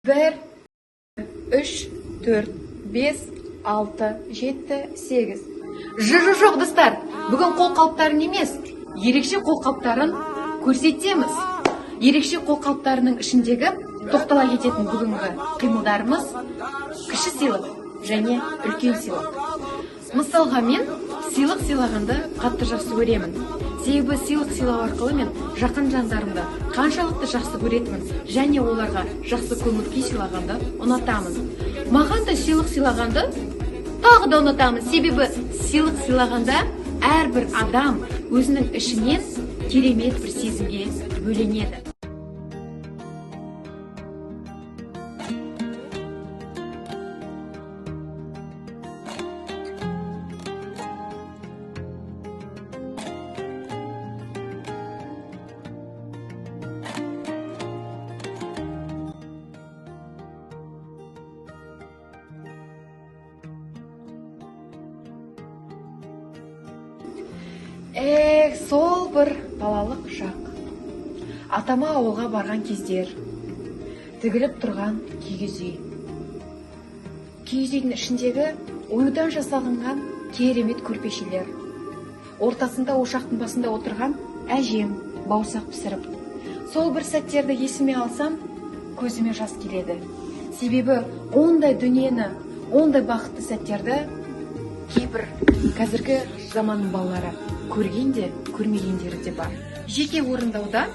1, 3, 4, 5, 6, 7, 8. Жоқ, достар, бүгін қол қалыптарын емес, ерекше қол қалыптарын көрсетеміз. Ерекше қол қалыптарының ішіндегі тоқтала кететін бүгінгі қимылдарымыз кіші сыйлық және үлкен сыйлық. Мысалға, мен сыйлық сыйлағанды қатты жақсы көремін. Себебі сыйлық сыйлау арқылы мен жақын жандарымды қаншалықты жақсы көретінмін және оларға жақсы көңіл күй сыйлағанды ұнатамын. Маған да сыйлық сыйлағанды тағы да ұнатамын. Себебі сыйлық сыйлағанда әрбір адам өзінің ішінен керемет бір сезімге бөленеді. Эх, сол бір балалық шақ. Атама ауылға барған кездер, тігіліп тұрған киіз үй. Киіз үйдің ішіндегі оюдан жасалынған керемет көрпешелер. Ортасында ошақтың басында отырған әжем бауырсақ пісіріп. Сол бір сәттерді есіме алсам, көзіме жас келеді. Себебі ондай дүниені, ондай бақытты сәттерді кейбір қазіргі заманның балалары көрген де, көрмегендері де бар. Жеке орындауда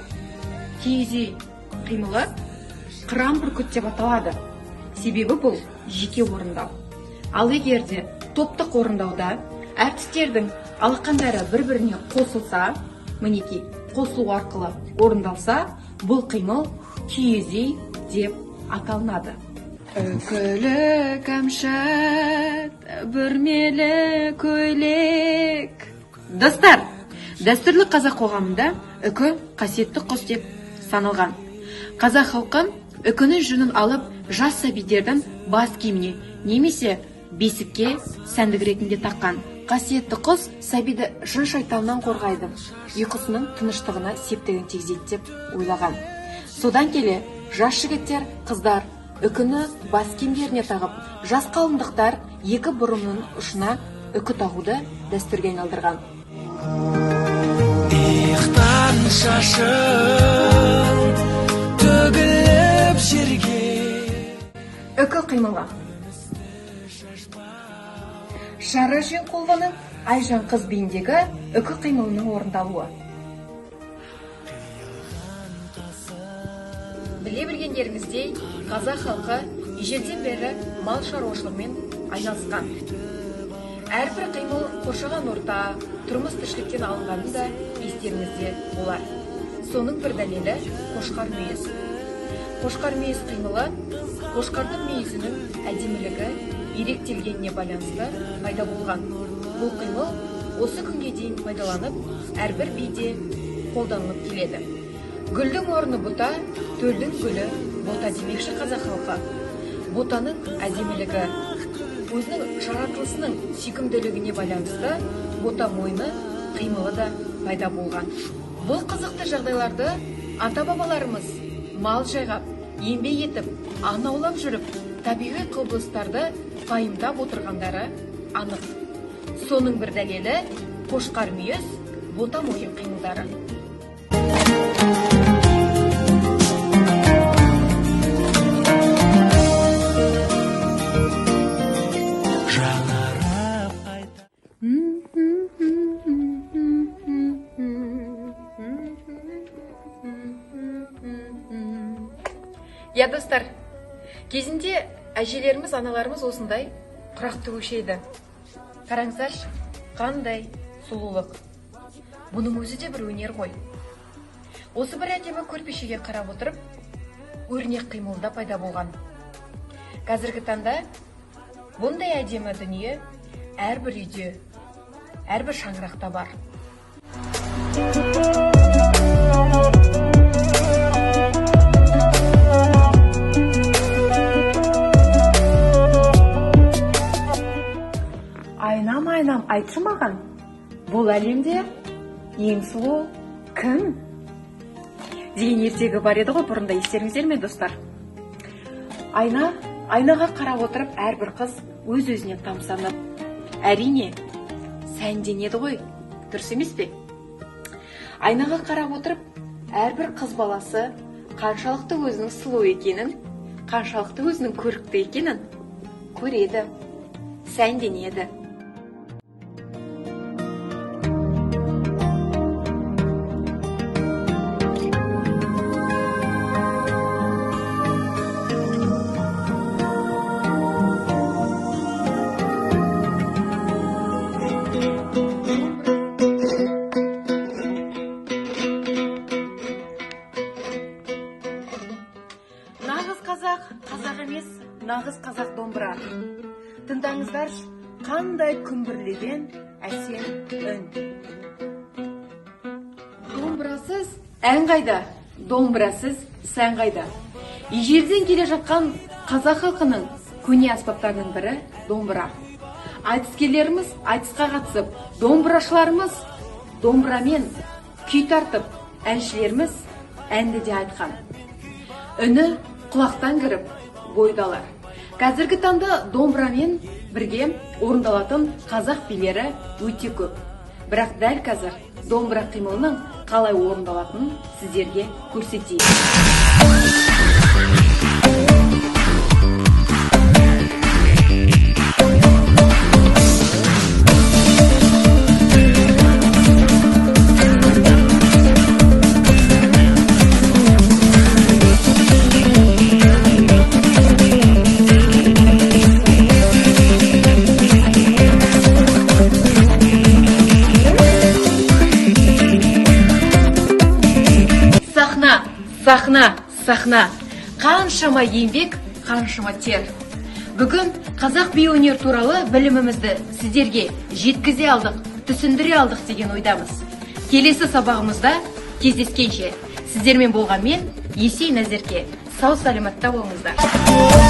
киіз үй қимылы қыран бүркіт деп аталады. Себебі бұл жеке орындау. Ал егер де топтық орындауда әртістердің алақандары бір-біріне қосылса, мінекей, қосылу арқылы орындалса, бұл қимыл киіз үй деп аталынады. Үкілі кәмшат, бүрмелі көйлек. Достар, дәстүрлі қазақ қоғамында үкі қасиетті құс деп саналған. Қазақ халқы үкінің жүнін алып, жас сәбилердің бас киіміне немесе бесікке сәндік ретінде таққан. Қасиетті құс сәбиді жын шайтаннан қорғайды, ұйқысының тыныштығына септігін тигізеді деп ойлаған. Содан келе жас жігіттер, қыздар үкіні бас киімдеріне тағып, жас қалыңдықтар екі бұрымының ұшына үкі тағуды дәстүрге айналдырған. Иықтан шашың төгіліп жерге. Үкі қимылы. Шара Жиенқұлованың Айжан қыз биіндегі үкі қимылының орындалуы. Біле білгендеріңіздей, қазақ халқы ежелден бері мал шаруашылығымен айналысқан. Әрбір қимыл қоршаған орта, тұрмыс тіршіліктен алынғаны да естеріңізде болар. Соның бір дәлелі қошқар мүйіз. Қошқар мүйіз қимылы қошқардың мүйізінің әдемілігі еректелгеніне байланысты пайда болған. Бұл қимыл осы күнге дейін пайдаланып, әрбір биде қолданылып келеді. Гүлдің орны бұта, төлдің гүлі бота демекші қазақ халқы. Ботаның әдемілігі өзінің жаратылысының сүйкімділігіне байланысты бота мойны қимылы да пайда болған. Бұл қызықты жағдайларды ата-бабаларымыз мал жайғап, еңбек етіп, аң аулап жүріп, табиғи құбылыстарды пайымдап отырғандары анық. Соның бір дәлелі қошқар мүйіз, бота мойын қимылдары. Я, достар, кезінде әжелеріміз, аналарымыз осындай құрақ тігуші еді. Қараңыздаршы, қандай сұлулық. Бұның өзі де бір өнер ғой. Осы бір әдемі көрпешеге қарап отырып, өрнек қимылда пайда болған. Қазіргі таңда бұндай әдемі дүние әрбір үйде, әрбір шаңырақта бар. Айнам, айнам, айтшы маған, бұл әлемде ең сұлу кім? Деген ертегі бар еді ғой бұрында, естеріңізде ме, достар? Айна, айнаға қарап отырып, әрбір қыз өз өзіне тамсанып, әрине, сәнденеді ғой, дұрыс емес пе? Айнаға қарап отырып, әрбір қыз баласы қаншалықты өзінің сұлу екенін, қаншалықты өзінің көрікті екенін көреді, сәнденеді. Нағыз қазақ қазақ емес, нағыз қазақ домбыра. Тыңдаңыздаршы, қандай күмбірлеген әсем үн. Домбырасыз ән қайда, домбырасыз сән қайда? Ежелден келе жатқан қазақ халқының көне аспаптарының бірі домбыра. Айтыскерлеріміз айтысқа қатысып, домбырашыларымыз домбырамен күй тартып, әншілеріміз әнді де айтқан. Үні құлақтан кіріп, бойды алар. Қазіргі таңда домбырамен бірге орындалатын қазақ билері өте көп. Бірақ дәл қазір домбыра қимылының қалай орындалатынын сіздерге көрсетейін. Сахна, сахна, сахна. Қаншама еңбек, қаншама тер. Бүгін қазақ би өнер туралы білімімізді сіздерге жеткізе алдық, түсіндіре алдық деген ойдамыз. Келесі сабағымызда кездескенше, сіздермен болған мен, Есей Назерке. Сау саламатта болыңыздар.